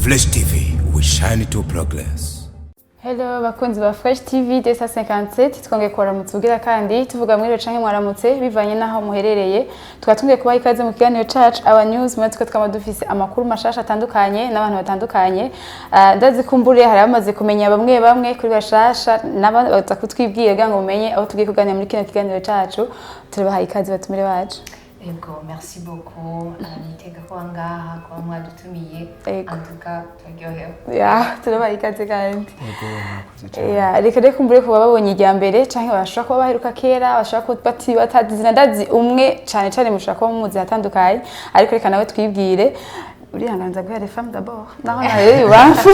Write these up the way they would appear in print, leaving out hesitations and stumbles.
Flash TV, we shine to progress. Hello bakunzi ba Fresh TV 257, twongeye kubaramutsa ubwira kandi tuvuga mwiriwe canke mwaramutse bivanye n'aho muherereye. Tukaba twongeye kubaha ikaze mu kiganiro cacu Aba News, muri twe twama dufise amakuru mashasha atandukanye n'abantu batandukanye. Ndazi kumbure hari abamaze kumenya bamwe bamwe kuri bashasha n'abandi baza kutwibwira kugira ngo mumenye aho tugiye kuganira muri kino kiganiro cacu. Turabahaye ikaze, batumire bacu. Ego, merci beaucoup. Niteka kuba ngaha, kuba mwadutumiye. Ego. En tout cas, turaryohewe. Ya, turabahaye ikaze kandi. Ego, murakoze cyane. Ya, reka reka kumbure kuba babonye irya mbere canke bashobora kuba baheruka kera, bashobora kuba batazi izina. Ndazi umwe cane cane mushobora kuba mumuzi hatandukanye, ariko reka nawe twibwire. Urihanganza guhera femme d'abord naho nawe ibamfu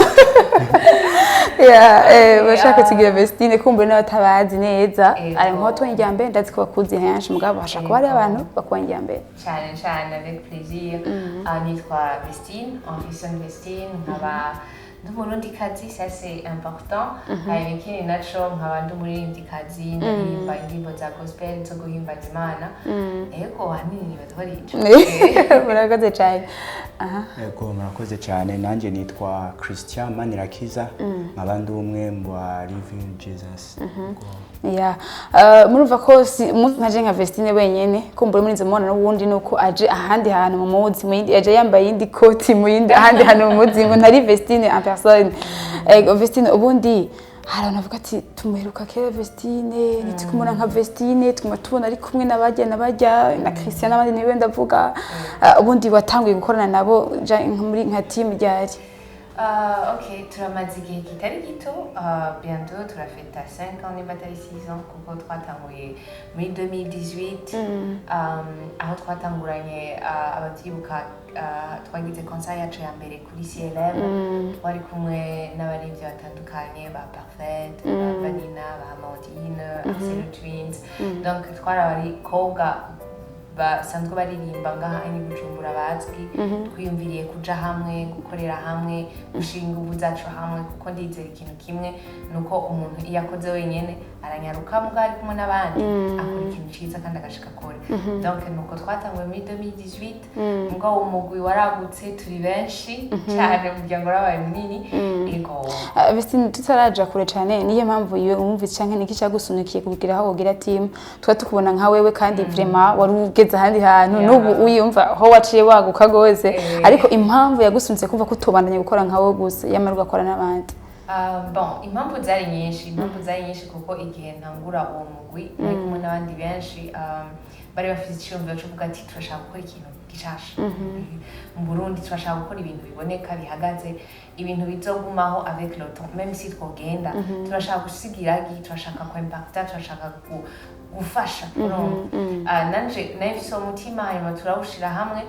ya bashaka kutugira Vestine, kumbure n'abatabazi neza. Ego. Ari nko tubonye irya mbere, ndazi ko bakuzi henshi, mugabo bashobora kuba hariho abantu bakubonye irya mbere. Cyane cyane, avec plaisir. Nitwa Vestine, Henrison Vestine, nkaba ndi Umurundikazi, ça c'est important. Hanyuma ikindi naco, nkaba ndi umuririmbyikazi, ndaririmba indirimbo za gospel zo guhimbaza Imana. Ego, ahanini nibaza ko ari ico. Murakoze cyane. Aha. Ego, murakoze cyane. Nanjye nitwa Christian Manirakiza, nkaba ndi umwe mu ba Living Jesus. Ego. Ya, murumva ko si nkaje nka Vestine wenyene, kumbura muri mubona n'ubundi nuko aje ahandi hantu mu muzi mu yindi, aje yambaye iyindi koti mu yindi ahandi hantu mu muzi, ngo ntari Vestine en personne. Ego Vestine, ubundi hari abantu bavuga ati tumuheruka kera Vestine, ntitukumubona nka Vestine, tuguma tubona ari kumwe n'abajya n'abajya na Christian n'abandi, niwe ndavuga. Ubundi watanguye gukorana nabo nka muri nka team ryari? Ok, turamaze igihe kitari gito, bientôt turafeta 5 ans nimba atari 6 ans, kuko twatanguye muri 2018, aho twatanguranye, abavyibuka, twagize concert yacu ya mbere kuri CLM. Twari kumwe n'abaririmbyi batandukanye, ba Parfaite, ba Vanina, ba Amandine, Arcelo Twins. Donc twari abakobwa basanzwe baririmba ngaha i Bujumbura bazwi, twiyumviriye kuja hamwe, gukorera hamwe, gushinga inguvu zacu hamwe, kuko ndizera ikintu kimwe, nuko umuntu iyo akoze wenyene aranyaruka, mugabo ari kumwe n'abandi akora ikintu ciza kandi agashika kure. Donc nuko twatanguye muri 2018, mugabo umugwi waragutse, turi benshi cyane, umuryango warabaye munini. Ego. Vestine, tutaraja kure cyane, niyo mpamvu iyo wumvise canke niki cyagusunikiye kugira aho wogira team? Tuba tukubona nka wewe kandi vraiment wari ugeze ahandi hantu, n'ubu uyumva aho waciye waguka gose, ariko impamvu yagusunitse kumva ko utobandanya gukora nka wowe gusa, yamara ugakora n'abandi? Bon, impamvu zari nyinshi, impamvu zari nyinshi, kuko igihe ntangura uwo mugwi nari kumwe n'abandi benshi, bari bafite icyiyumviro cyo kuvuga ati turashaka gukora ikintu gishasha mu Burundi, turashaka gukora ibintu biboneka, bihagaze, ibintu bizogumaho avec le temps, même si twogenda. Turashaka gusiga iragi, turashaka kwimpacta, turashaka gufasha, urumva? Nanje nari mfise uwo mutima, hanyuma turawushira hamwe.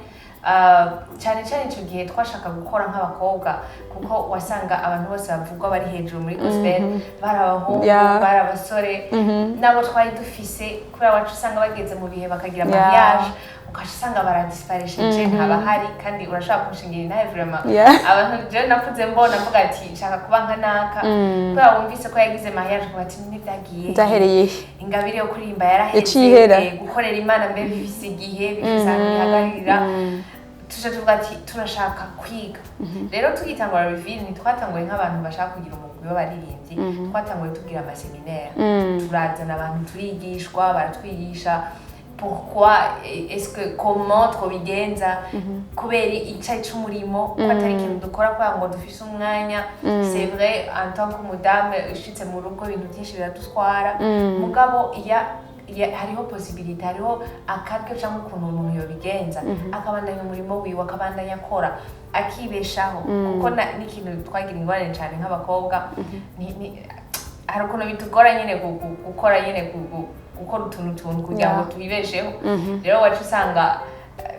Cyane cyane icyo gihe twashaka gukora nk'abakobwa, kuko wasanga abantu bose bavugwa bari hejuru muri gospel bari abahungu, bari abasore. Nabo twari dufise, kubera wacu usanga bageze mu bihe bakagira mariage, ukaca usanga baradisparesheje, ntabahari. Kandi urashobora kumushingira intahe vraiment. Abantu jewe nakuze mbona mvuga ati nshaka kuba nka naka, kubera wumvise ko yagize mariage, ukavuga ati ntibyagiye. Byahereye he? Ingabire yo kuririmba yaraheze. Yaciye ihera. Gukorera Imana mbe bifise igihe, bifise ahantu bihagararira. Tuje tuvuga ati turashaka kwiga. Rero tugitangura Reveal, ntitwatanguye nk'abantu bashaka kugira umugwi w'abaririmbyi, twatanguye tugira amaséminaire, turazana abantu, turigishwa, baratwigisha pourquoi est-ce que comment twobigenza, kubera icari c'umurimo, ko atari ikintu dukora kubera ngo dufise umwanya. C'est vrai, en tant que madame ushitse mu rugo ibintu byinshi biradutwara, mugabo iya hariho possibilité, hariho akaryo cyangwa ukuntu umuntu yobigenza akabandanya umurimo wiwe, akabandanya akora, akibeshaho, kuko n'ikintu twagira ingorane cyane nk'abakobwa, hari ukuntu bitugora nyine gukora nyine gukora utuntu tuntu kugira ngo twibesheho. Rero wacu usanga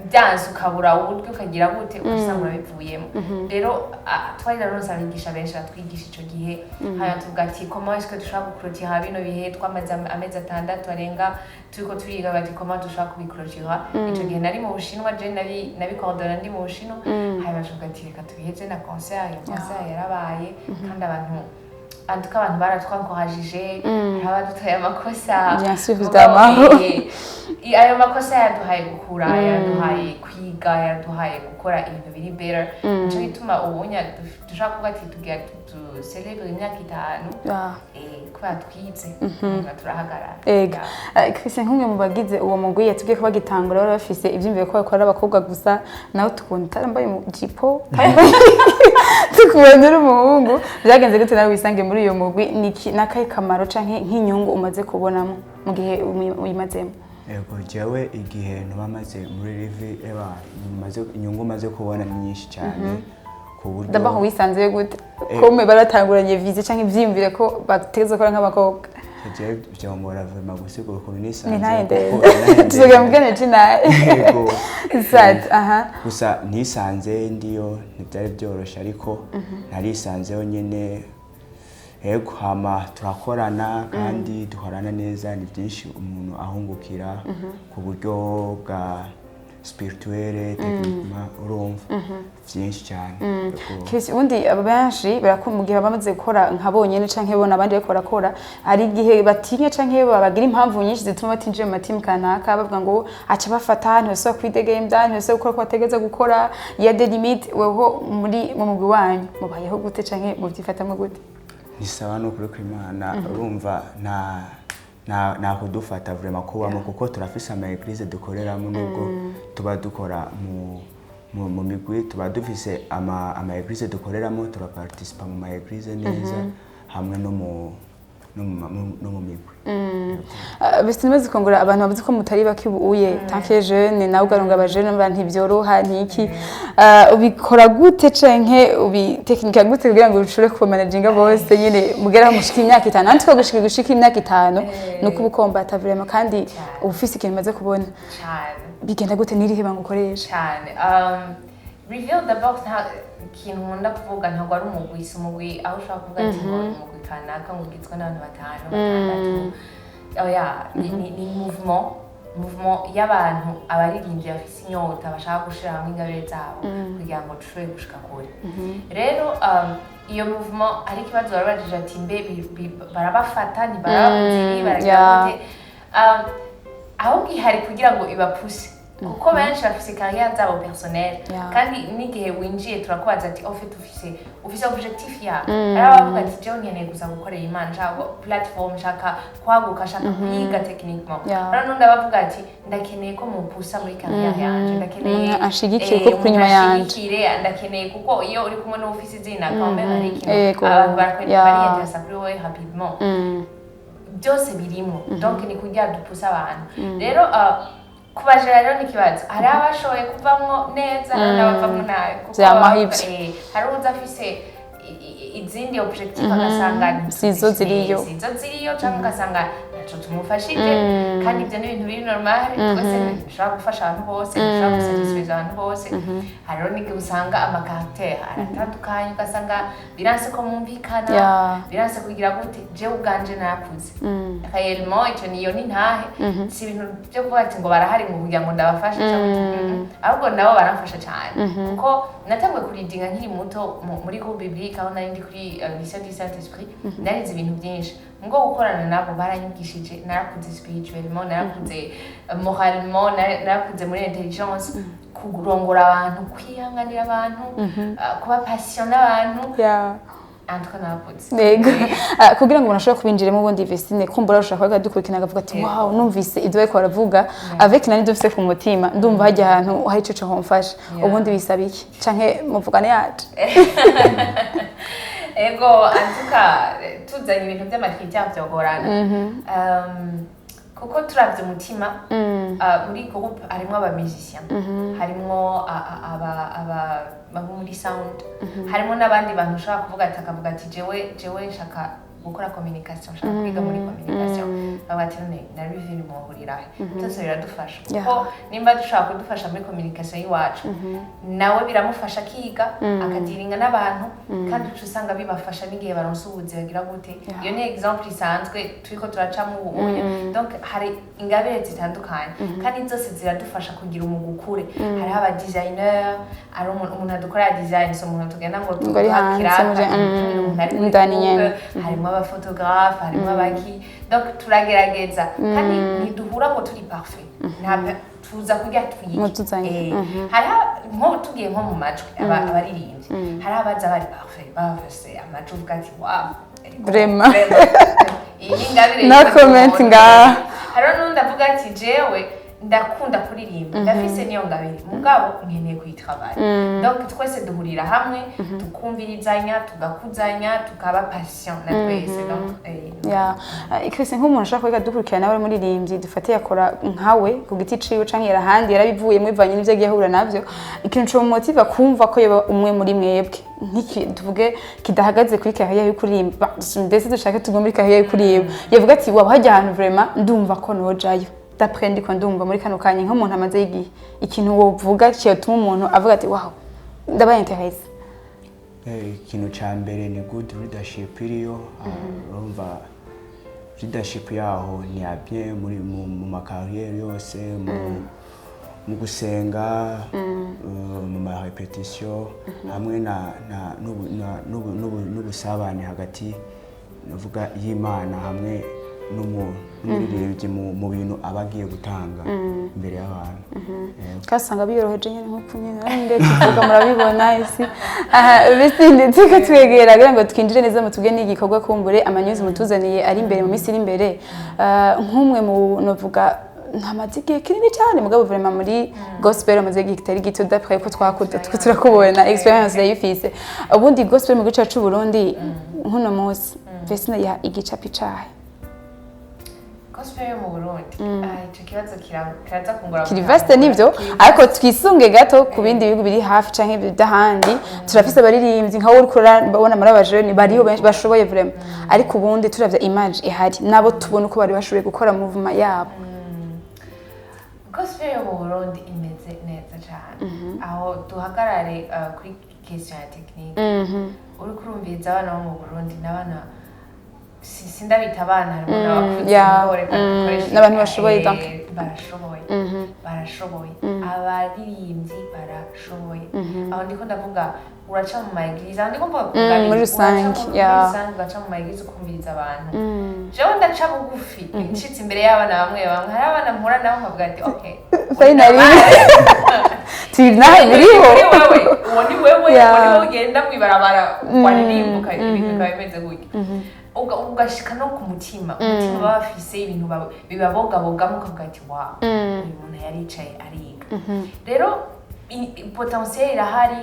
byanze, ukabura uburyo, ukagira gute, ugasanga urabivuyemo. Rero twari naronse abigisha benshi batwigisha ico gihe, hanyuma tuvuga ati comment est-ce que dushobora guclôturer bino bihe? Twamaze amezi 6 arenga turiko turiga, bati comment dushobora kubiclôturer? Ico gihe nari mu Bushinwa, je nabikordona ndi mu Bushinwa. Hanyuma tuvuga ati reka tubiheze na concert. Iyo concert yarabaye kandi abantu En tout cas, abantu baratwankorajije, hari abadutoye amakosa. Bien sûr, Mugabo, évidemment. Ayo makosa yaduhaye gukura, yaduhaye kwiga, yaduhaye gukora ibintu biri better. Nico gituma ubunya dushobora kuvuga ati tugira ducelebre imyaka 5, kubera twize, hanyuma turahagarara. Ega. Yeah. Christian, nk'umwe mu bagize uwo mugwi, yatubwiye ko bagitangura bari bafise ivyiyumviro ko bakora ari abakobwa gusa. Nawe tukubona utarambaye mu jipo, tukubona uri umuhungu. Byagenze gute nawe wisange muri uyo mugwi? Niki n'akahe kamaro canke nk'inyungu umaze kubonamo mu gihe uyimazemo? Yego, jewe igihe ntuba maze muri Reveal, eba maze inyungu maze kubona ni nyinshi cyane ku buryo D'abord wisanze gute kome baratanguranye vision canke ivyiyumviro ko bategerezwa gukora nk'abakobwa? Jewe byongora vraiment gusigura ukuntu nisanze, Ni ntaye kuko ndende. intahe Tuzogira ndende. mugane c'inaye. Yego. Sat aha. Gusa nisanze ndiyo, ntibyari byoroshye, ariko narisanzeho nyine. Yego, hama turakorana kandi dukorana neza. Ni byinshi umuntu ahungukira ku buryo bwa spirituelle, techniquement, urumva byinshi cyane. Yego. Chris, ubundi aba benshi barakunda mu gihe baba bamaze gukora nka bonyene canke bona abandi bariko barakora, hari igihe batinya canke babagira impamvu nyinshi zituma batinjira mu matimu kanaka, bavuga ngo aca bafata, ntibasubira kwidegembya, ntibasubira gukora ko bategereza gukora, ya des limites. Weho muri mu mugwi wanyu mubayeho gute canke muvyifatamwo gute? Ni sawa, ni ukuri kw'Imana. Urumva nta kudufata vraiment kubamo, kuko turafise ama église dukoreramo. Nubwo tuba dukora mu migwi, tuba dufise ama église dukoreramo, turaparticipa mu ma église neza hamwe no mu migwi. Bese nimaze kongora abantu bavuze ko mutari bake ubu uye tant que jeune, nawe ugaronga abajene mba ntivyoroha niki. Ubikora gute canke ubitekinika gute kugira ngo ushobore kubamanaginga bose nyene mugera aho mushika imyaka 5? Natwe gushika imyaka 5 nuko uba ukombata vraiment kandi uba ufise ikintu umaze kubona. Cyane. Bigenda gute? N'irihe banga ukoresha? Cyane. Reveal, d'abord, nta kintu nkunda kuvuga, ntabwo ari umugwi, si umugwi aho ushobora kuvuga ati ngo umugwi kanaka ngo ugizwe n'abantu batanu, batandatu. Oya, ni mouvement y'abantu, abaririmbyi bafise inyota, bashaka gushira hamwe ingabire zabo kugira ngo dushobore gushika kure. Rero iyo mouvement, hari ikibazo barabajije ati mbe barabafata, ntibarababuza ibi, baragira gute? Ahubwo ihari kugira ngo ibapuse, kuko benshi bafise carrière zabo personnel. Kandi n'igihe winjiye turakubaza ati au fait ufise objectif ya? Hari abavuga ati jewe nkeneye gusa gukorera Imana, nshaka platform, nshaka kwaguka, nshaka kwiga techniquement. Hari n'undi abavuga ati ndakeneye ko mumpusa muri carrière yanje, ndakeneye Umuntu anshigikire kuko kuri inyuma umuntu yanje. anshigikire, ndakeneye, kuko iyo uri kumwe n'ufise izina quand même hari ikintu abantu bariyenteresa kuri wowe rapidement. Byose birimo, donc ni kugira dupusa abantu. Rero kubajera rero ni ikibazo. Hari abashoboye kuvamwo neza, hari n'abavamwo nabi, kuko Vyamaho ivyo. Hari uza afise izindi objectif agasanga Sizo ziriyo. Sizo ziriyo, cyangwa ugasanga ntaco tumufashije. Kandi ibyo ni ibintu biri normal. Twese ntidushobora gufasha abantu bose, ntidushobora gusatisfiza abantu bose. Hari rero n'igihe usanga amacaractère aratandukanye, ugasanga biranse ko mwumvikana, biranse kugira gute. Jewe ubwanje narakuze réellement, ico niyo ni ntahe, si ibintu byo kuvuga ati ngo barahari ngo kugira ngo ndabafashe cyangwa ahubwo nabo baramfasha cyane, kuko natanguye kuridinga nkiri muto muri groupe biblique, aho nari ndi kuri mission du Saint Esprit. Narize ibintu byinshi ngo gukorana nabo baranyigishije. Narakuze spirituellement, narakuze moralement, narakuze muri intelligence, kurongora abantu, kwihanganira abantu, kuba patient n'abantu. En tout cas narakuze. Yego. Kugira ngo umuntu ashobore kubinjiramo ubundi, Vestine, kumbura ushobora kuba dukurikirana akavuga ati wow, numvise ibyo bariko baravuga avec nani dufise ku mutima, ndumva hajya ahantu hari ico homfasha. Ubundi bisaba iki canke muvugane yaje? Ego, antuka tuzanye ibintu by'amacritère byogorana. Kuko turavye umutima, muri groupe harimwo aba musicien, harimwo aba abo muri sound, harimo n'abandi bantu ushobora kuvuga ati, akavuga ati jewe nshaka gukora communication, nshaka kwiga muri communication. Bavuga ati none na Reveal muhurira he? Byose biradufasha, kuko nimba dushobora kudufasha muri communication y'iwacu, nawe biramufasha akiga, akadiringa n'abantu, kandi uca usanga bibafasha n'igihe baronse ubuzi bagira gute. Iyo ni exemple isanzwe turiko turacamo ubu unye. Donc hari ingabire zitandukanye kandi zose ziradufasha kugira umugwi ukure. Hariho aba designer, hari umuntu adukorera design, si umuntu tugenda ngo Ngo ari hanze, kiraka, muje, ni umuntu ari muri indani groupe. nyene. Harimo Abaphotographe, harimo abaki. Donc turagerageza kandi ntiduhura ngo turi parfait. Nta tuza kurya twige. Mutuzanye. Hariho nko tugiye nko mu majwi, abaririmbyi, hari abaza bari parfait, bafise amajwi uvuga ati: "Wow." Vraiment. Iyi ni ingabire No yitwa comment umuntu. ngaha. Hariho n'undi avuga ati: "Jewe ndakunda kuririmba, ndafise niyo ngabire, mugabo nkeneye kuyitravailler." Donc twese duhurira hamwe, tukumvirizanya, tugakuzanya, tukaba patient na twese. Donc Ya, Chris, nk'umuntu ashaka kwiga dukurikirana nawe muririmbyi, dufate yakora nkawe ku giti ciwe canke yarahandi yarabivuyemo bivanye n'ivyo agiye ahura navyo, ikintu co motiva kumva ko yoba umwe muri mwebwe nk'iki, tuvuge kidahagaze kuri carrière yo kuririmba, ndetse dushake tugume muri carrière yo kuririmba, yavuga ati: "Waba hajya ahantu vraiment ndumva ko nojayo." D'après ndiko ndumva muri kano kanya, nk'umuntu amaze igihe, ikintu wovuga cyotuma umuntu avuga ati: "Wow, ndabaye intéressé"? Ikintu cya mbere ni good leadership iriyo. Urumva leadership yaho ni ya bien muri mu macarrière yose, mu gusenga, mu ma répétition, hamwe na n'ubusabane hagati nuvuga y'Imana hamwe n'umuririmbyi mu bintu aba agiye gutanga imbere y'abantu. Yego. Kasanga biyoroheje nyine nk'uko nyine nde tuvuga, murabibona isi aha. Vestine, turiko twegera kugira ngo twinjire neza mutubwe n'igikorwa, kumbure amanyuzi mutuzaniye ari imbere mu minsi iri imbere. Nk'umwe mu novuga ntamaze igihe kinini cyane, mugabo vraiment muri gospel amaze igihe kitari gito, d'après ko twakuze turiko turakubona, expérience yayifise. Ubundi gospel mu gice c'u Burundi nk'uno munsi, Vestine ya igicapi cahe? Gospel yo mu Burundi, ico kibazo kiraza kungora. Kiri vaste nivyo, ariko twisunge gato ku bindi bihugu biri hafi canke by'ahandi. Turafise abaririmbyi nka wowe uriko urabona muri abajene, bariho benshi bashoboye vraiment, ariko ubundi turavye image ihari nabo tubona uko bari bashoboye gukora movement yabo. Gospel yo mu Burundi imeze neza cyane. Aho duhagarare kuri question ya technique. Uriko urumviriza abana bo mu Burundi n'abana sindabita abana, harimo n'abakuze, mugabo reka dukoreshe n'abantu bashoboye, donc. Barashoboye, barashoboye, abaririmbyi barashoboye. Aho ndiko ndavuga uraca mu ma église, aho ndiko mvuga ku ngabire, muri rusange, uraca muri rusange, ugaca mu ma église ukumviriza abantu. Jewe ndaca bugufi nshitse imbere y'abana bamwe bamwe. Hari abana mpura nabo nkavuga ati: "Okay." Finally turi nawe biriho. Ni wewe, uwo ni wewe, uwo ni wewe ugenda mw'ibarabara waririmbuka, ibintu bikaba bimeze gutyo. Ugashika no ku mutima, umutima baba bafise ibintu bibabogabogamo, ukavuga ati: "Wow, uyu muntu yaricaye ariga." Rero potentiel irahari.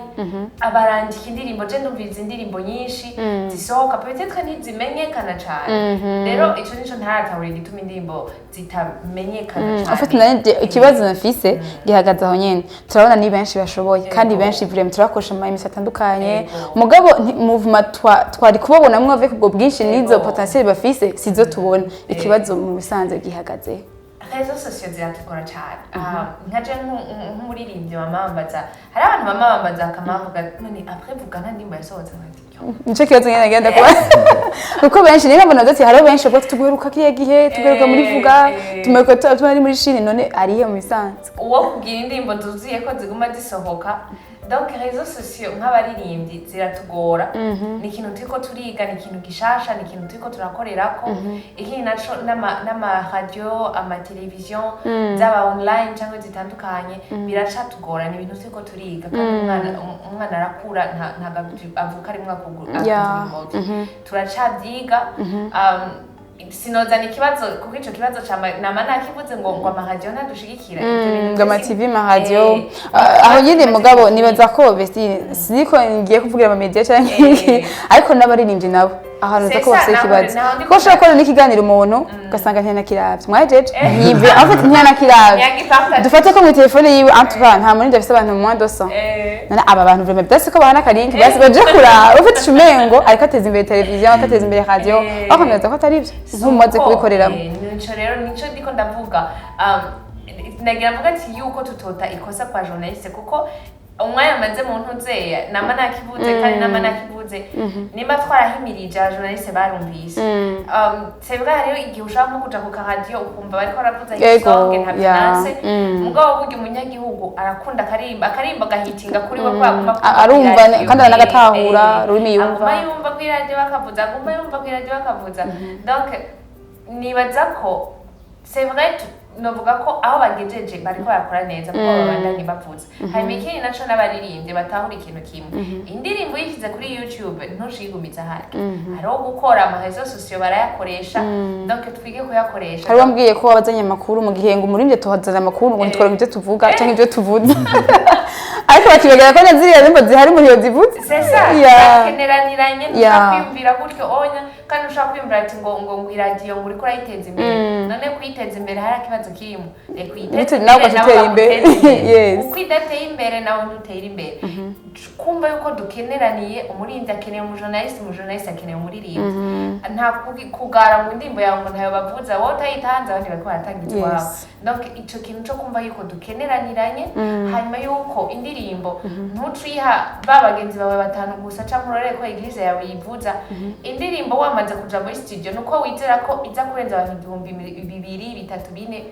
Abarandika indirimbo, je ndumviriza indirimbo nyinshi zisohoka, peut-être ntizimenyekana cane. Rero ico nico ntaratahura, igituma indirimbo zitamenyekana cane. En fait, nanje ikibazo nafise gihagaze aho nyene. Turabona ni benshi bashoboye kandi benshi vraiment, turakoresha ama émission atandukanye, mugabo movement twari kubabonamwo avec ubwo bwinshi n'izo potentiel bafise sizo tubona. Ikibazo mu bisanzwe gihagaze? Réseaux sociaux ziratugora cyane. Nka je nk'umuririmbyi mama bambaza, hari abantu mama bambaza bakamavuga: "None après vuga nta ndirimbo yasohotse?" Nkati: "Yo." Nico kibazo nyene nagenda kubaza, kuko benshi niyo mbona ati hariho benshi bavuga ati: "Tuguheruka kiriya gihe, tuguheruka muri vuga, tumeruka turi muri shini." None arihe mu bisanzwe? Uwo kugira indirimbo zuzuye ko ziguma zisohoka. Donc réseaux sociaux nk'abaririmbyi ziratugora. Ni ikintu turiko turiga, ni ikintu gishasha, ni ikintu turiko turakorerako. Ikindi naco n'ama radio, ama television, zaba online cyangwa zitandukanye, biracatugora. Ni ibintu turiko turiga kandi umwana arakura, ntabwo avuka rimwe akugura. Turacabyiga. Sinozana ikibazo kuko ico kibazo cama nama nakivuze ngo amaradiyo ntadushigikira. Ivyo bintu Ngo ama TV, amaradiyo, aho nyine. Mugabo nibaza ko besi siniko ngiye kuvugira ama media canke iki, ariko n'abaririmbyi nabo ahantu uza ko C'est ça, bafise ikibazo, naho ko ushobora kubona n'ikiganiro umuntu ugasanga ntiyanakiravye, mwajeje ntiyumve, en fait ntiyanakiravye. Ntiyagipartage. Dufate ko mu telefone yiwe, en tout cas nta murindi afise abantu moins de 100. None aba bantu vraiment byase ko bahana akalinki basi baje kuraba, ufite umengo ariko ateza imbere televiziyo, ariko ateza imbere radio, aho nibaza ko atari byo nk'umaze kubikoreramo. Nico rero nico ndiko ndavuga. Nagira mvuga ati yuko tutota ikosa kwa journaliste kuko Umwanya maze mu ntuzeya nama nakivuze, kandi nama nakivuze, nimba twarahimirije, abajournaliste barumvise. C'est vrai, hariho igihe ushobora nko kuja ku karadiyo ukumva bariko baravuza Yego, isonge ntabyo nanse, mugabo burya umunyagihugu arakunda akarimba, akarimba agahitinga kuri we, ko aguma kumva Arumva kw'iradiyo. kandi aranagatahura, ururimi yumva. Aguma yumva kw'iradiyo bakavuza, aguma yumva kw'iradiyo bakavuza. Donc nibaza ko c'est vrai, novuga ko aho bagejeje bariko barakora neza, kuko babandanye bavuza. Hanyuma ikindi naco, n'abaririmbyi batahura ikintu kimwe: indirimbo uyishyize kuri YouTube ntushigumiza harya, hariho gukora ama réseaux sociaux, barayakoresha, donc twige kuyakoresha. Hari wambwiye ko wabazanye amakuru mu gihe ngo umuririmbyi tuhazana amakuru ngo ntitwara ibyo tuvuga cyangwa ibyo tuvuze, ariko bakibagira ko na ziriya ndirimbo zihari mu gihe zivuze. C'est ça. Bakeneraniranye. Ntushobora kwiyumvira gutyo onya, kandi ushobora kwiyumvira ati ngo iradiyo ngo uriko urayiteza imbere. None kuyiteza imbere hari ikibazo kirimo? Reka uyiteze Bitewe nawe imbere, ugaca utera nabo imbere. baguteze imbere. Uko idateye imbere nawe ntutera imbere. Kumva yuko dukeneraniye: umuririmbyi akeneye umujournaliste, umujournaliste akeneye umuririmbyi. Nta kugara mu ndirimbo yawe ngo ntayo bavuza, wowe utayitanze, abandi bariko baratanga izwawe. Donc ico kintu co kumva yuko dukeneraniranye, hanyuma yuko indirimbo ntuciha ba bagenzi bawe batanu gusa, canke urorere ko église yawe yivuza indirimbo. Wamaze kuja muri studio, nuko wizera ko iza kurenza abantu ibihumbi bibiri, bitatu, bine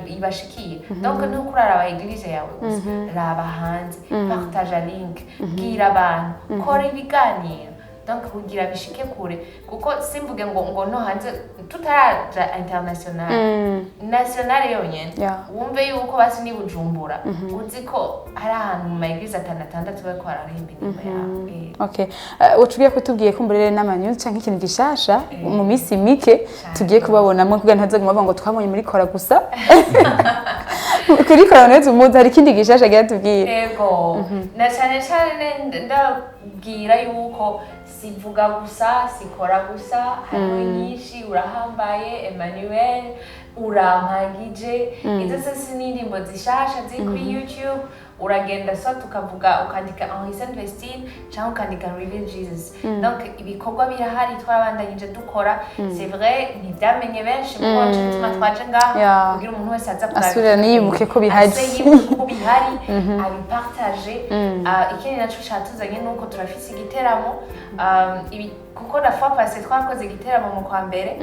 ibashikiye. Donc nuko uraraba église yawe gusa, raba hanze, partage link, bwira abantu, kora ibiganiro, donc kugira bishike kure. Kuko simvuge ngo no hanze, tutaraja international, national yonyene, wumve yuko basi ni Bujumbura, uzi ko hari ahantu mu ma église atanu, atandatu bariko bararirimba indirimbo yawe. Okay. Ucugiye kutubwiye ko mburere n'ama news canke ikintu gishasha mu minsi mike tugiye kubabonamo, kugira ntazaguma bavuga ngo twabonye muri kora gusa. Kuri kora neza umuzi, hari ikindi gishasha agira tubwire. Ego, na cyane cyane ndabwira yuko sivuga gusa, sikora gusa, hariho nyinshi. Urahambaye, Emmanuel, urampagije, izo zose ni indirimbo zishasha ziri kuri YouTube. Uragenda so tukavuga, ukandika Henri Vestine cyangwa ukandika Reveal Jesus. Donc ibikorwa birahari, twarabandanyije dukora. C'est vrai, ntibyamenye benshi, kuko nico gituma twaje ngaha kugira umuntu wese aza kuraba Asubire niyibuke ko bihari. Ase yibuke ko bihari, abipartage. Ikindi naco catuzanye nuko turafise igiteramo, kuko la fois passée twakoze igiteramo mu kwa mbere,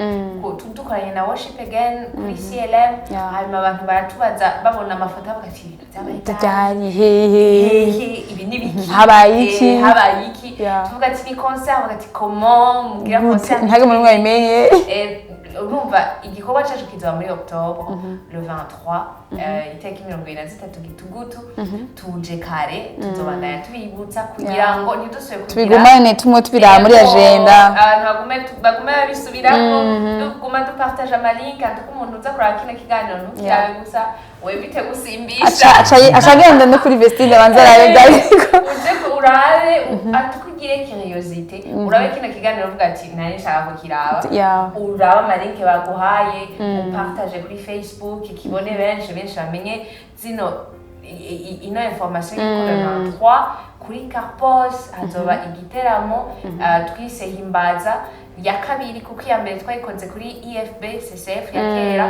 dukoranye na Worship Again kuri CLM. Hanyuma abantu baratubaza, babona amafoto bavuga ati: "Ibintu byabaye ryari? Byari hehe?" Hehe, ibi ni biki? Habaye iki? Habaye iki? Tuvuga ati ni concert, bavuga ati: "Comment mugira Gute? concert?" Ntabwo muri mwabimenye. Urumva igikorwa cyacu kizoba muri octobre, le 23, itariki 23 gitugutu. Tuje kare, tuzobandanya tubibutsa kugira ngo ntidusubire kugira Tubigumane tumwe tubiraba muri Yego, agenda. Abantu bagume babisubiramo, tuguma dupartage amalink atuko umuntu uza kuraba kino kiganiro, ntukirabe gusa, webite gusimbisha. Aca agenda no kuri Vestine, abanza arabe byariko. Uje urabe, atukugire curiosité, urabe kino kiganiro uvuga ati: "Nari nshaka kukiraba." Urabe amalinke baguhaye, upartage kuri Facebook kibone benshi, benshi bamenye zino ino information yuko le 23 kuri Carpos hazoba igiteramo, twise Himbaza ya kabiri, kuko iya mbere twayikoze kuri IFB CCF ya kera,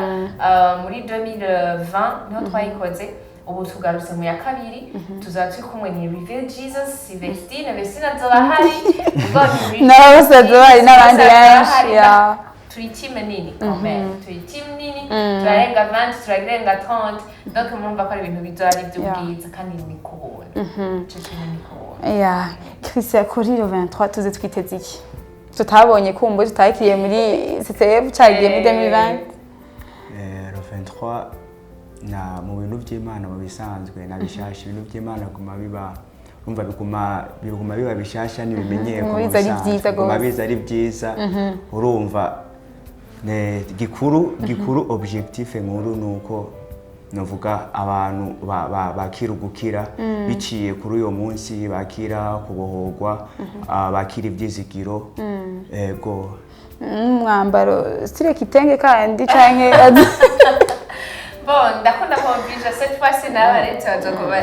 muri 2020 niho twayikoze. Ubu tugarutse mu ya kabiri, tuzaba turi kumwe ni Reveal Jesus, Vestine, Vestine azoba ahari. Ubwo ni Reveal Nabo bose bazoba bahari n'abandi Jesus azoba benshi, ahari. Turi team nini quand même, turi team nini, turarenga 20, turarenga 30. Donc murumva ko ari ibintu bizoba ari iby'ubwiza, kandi ni ku buntu. Ico kintu ni ku buntu. Yeah. Christian, kuri le 23 tuze twiteze iki tutabonye, kumva tutakiriye muri CCF cagiye muri 2020? Le 23 na mu bintu by'Imana, mu bisanzwe na bishasha, ibintu by'Imana guma biba, urumva biguma biba bishasha n'ibimenyeko. Biguma Mu biza ari bisanzwe, vyiza biguma gose. biza ari byiza. Urumva gikuru gikuru, objectif nkuru nuko novuga abantu bakira ugukira biciye kuri uyo munsi, bakira kubohorwa, bakira ibyizigiro, ego. N'umwambaro style kitenge kandi canke? Bon, ndakunda kumbisha cette fois-ci nabaretse bazokuba.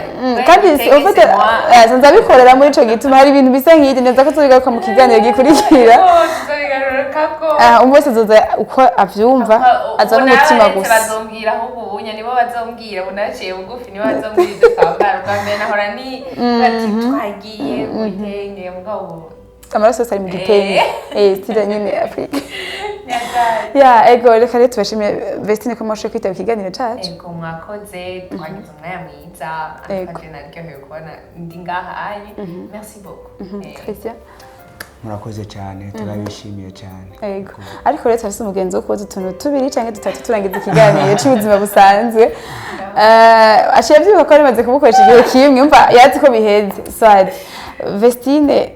Kandi ufite sanze abikorera muri ico gituma hari ibintu bisa nk'ibyo neza ko tubigaruka mu kiganiro gikurikira. Tuzobigarukako. Ah, umwe wese azoza uko avyumva, aza n'umutima gusa. Bazombwira ahubwo ubunya nibo bazombwira, ubu naciye bugufi, nibo bazombwira ibyo twambara. Ubwa mbere nahora ni bati twagiye mu bitenge, mugabo ubu Amaraso yose ari mu gitenge, style nyine Afrika. Nyagaye. Ya, ego, reka rero tubashimiye, Vestine, ko mwashoboye kwitaba ikiganiro cacu. Ego, mwakoze, twagize umwanya mwiza. Ego. Kandi naryohewe kubona ndi ngaha anye. Merci beaucoup. Christian. Murakoze cyane, turabishimiye cyane. Ego, ariko rero turafise umugenzi wo kubaza utuntu tubiri canke dutatu turangiza ikiganiro c'ubuzima busanzwe. Aciye avyibuka ko yari kumukoresha igihe kimwe, umva yazi ko biheze. Soit Vestine,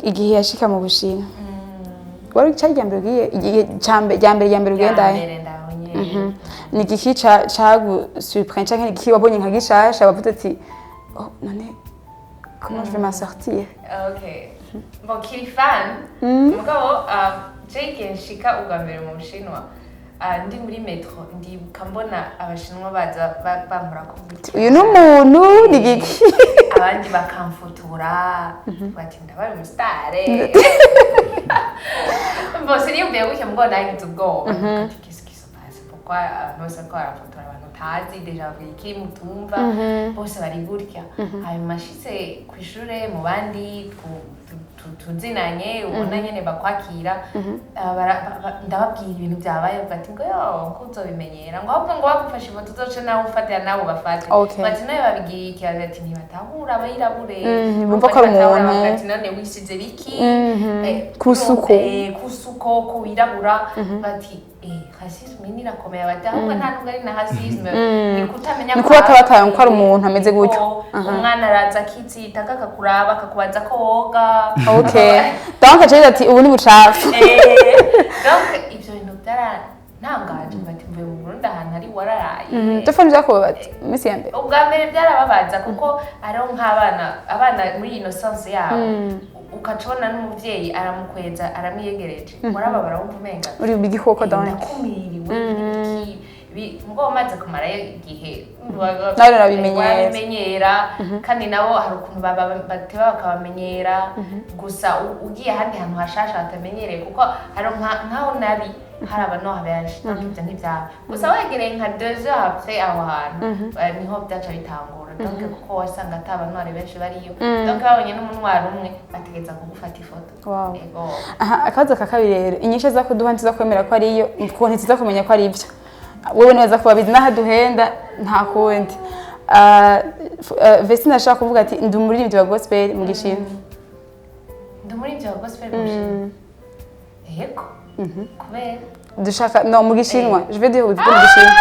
igihe yashika mu Bushinwa, wari cari irya mbere ugiye, igihe ca mbere rya mbere ugendayo? Mbere ndaho nyene. Ni igiki cagusurprend canke ni igiki wabonye nka gishasha wavuze ati: "Oh, none comment je vais m'en sortir?" Okay. Bon, kiri fan. Mugabo, je igihe nshika ubwa mbere mu Bushinwa, ndi muri metro, ndibuka mbona Abashinwa baza bamporako gutya. Uyu ni umuntu, ni igiki? Abandi bakamfotora bati ndabaye umusitare. Bon, siniyumviye gutya, mugabo nagize ubwoba. Ati, qu'est-ce qui se passe? Pourquoi abantu bose bariko barafotora abantu utazi? Déjà bavuga ikiri mutumva, bose bari gutya. Hanyuma nshitse kw'ishure mu bandi tuzinanye, ubona nyene bakwakira. Ndababwira ibintu byabaye, bati ngo yo ngo uzobimenyera, ngo ahubwo ngo bagufashe ifoto uzoce nawe ufatira nabo bafate. Bati nawe babigiriye iki? Bati ntibatahura abayirabure. Bumva ko ari Ntibatahura, umuntu. bavuga ati none wisize biki? Kusuko. Kusuko ko wirabura, bati racisme ni irakomeye, bati ahubwo nta nubwo ari na racisme, ni kutamenya. Ni kuba bataba ko ari umuntu ameze gutyo. Umwana araza akitsita, akakuraba, akakubaza ko woga. Okay, donc aca ati ubu ni bucafu. Donc ivyo bintu byarantangaje, bati mvuye mu Burundi ahantu ari wararaye. Telefone vyakubabaza iminsi ya mbere? Ubwa mbere byarababaza, kuko ariho nk'abana, abana muri innocence yabo, ukacona n'umuvyeyi aramukweza, aramwiyegereje, warababara wumva umenga uri igikoko donc. Ndakumiriwe n'ibiki mugabo umaze kumarayo igihe Nawe urabimenyera. Warabimenyera, kandi nabo hari ukuntu bateba bakabamenyera. Gusa ugiye ahandi hantu hashasha batamenyereye, kuko hari nkaho nari hari abantu benshi, donc ibyo ntibyaba. Gusa wegereye nka 2 heures après aho hantu, niho byaca bitangura, donc kuko wasanga ata bantu benshi bariyo, donc babonye n'umunwari umwe bategereza kugufata ifoto. Wow. Ego. Aha, akabazo ka kabiri rero, inyishu aza kuduha ntiza kwemera ko ariyo, kuko ntituza kumenya ko ari ibyo wewe nibaza kuba bizi n'aho duhenda nta kundi. Vestine ashaka kuvuga ati ndi umuririmbyi wa gospel mu Gishinwa. Ndi umuririmbyi wa gospel mu Bushinwa, yego, kubera Dushaka no mu Gishinwa, je vais dire uvuge mu Gishinwa.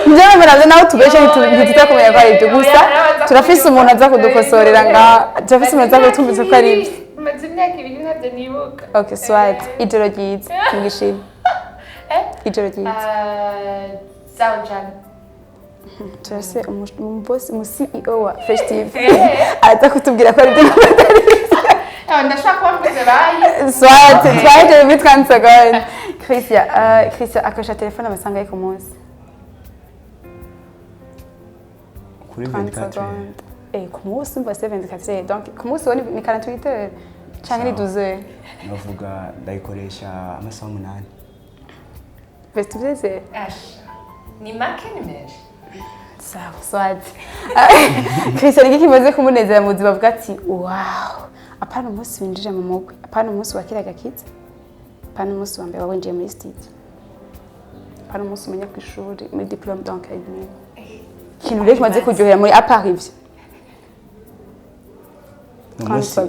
Njyewe muraze nawe tubeshe, ntituza kumenya ko ari ibyo. Gusa turafise umuntu aza kudukosorera ngaha, turafise umuntu aza kutumvisa ko ari ibyo. Maze imyaka 2 ntabyo nibuka. Okay, soit, ijoro ryiza mu Gishinwa. Eh? Ijoro ryiza. Zao. Turase umubosi, umu CEO wa Fresh TV araza kutubwira ko ari ibyo. Ndashaka kuba mvuze bayi. Soit, twahejeje muri 30 secondes. Christian, Christian akoresha telefone amasaha angahe ku munsi? Kuri 30 24. Secondes. Ku munsi umva c'est 24 heures. Donc ku munsi wo ni 48 heures canke ni 12 heures? Navuga ndayikoresha amasaha 8. Veste uvyizeye? Asha, ni make, ni menshi. Sawa, soit. Christian, iki kimaze kumunezera mu buzima bwa ati wow. Apana umunsi winjira mu mugwi, apana umunsi wakira agakiza, apana umunsi wa mbere winjiye muri studio, apana umunsi umenya ku ishuri muri diplôme d'encadrement. Ikintu rero kimaze kuryohera muri à part ivyo. Ni umunsi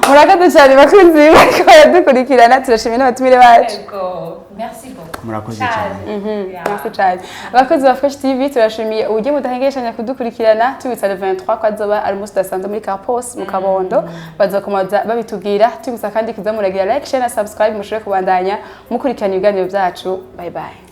Murakoze cyane bakunzi bariko baradukurikirana, turashimye n'abatumire bacu. Ego, merci beaucoup. Murakoze cyane. Yeah. Merci cyane. Abakozi ba Fresh TV, turashimiye uburyo mudahengeshanya kudukurikirana, tubitsa le 23 ko azoba ari umunsi udasanzwe muri Carpos mu Kabondo, bazokomeza babitubwira. Tubitsa kandi kuza muragira like, share na subscribe, mushobore kubandanya mukurikirana ibiganiro byacu. Bye bye.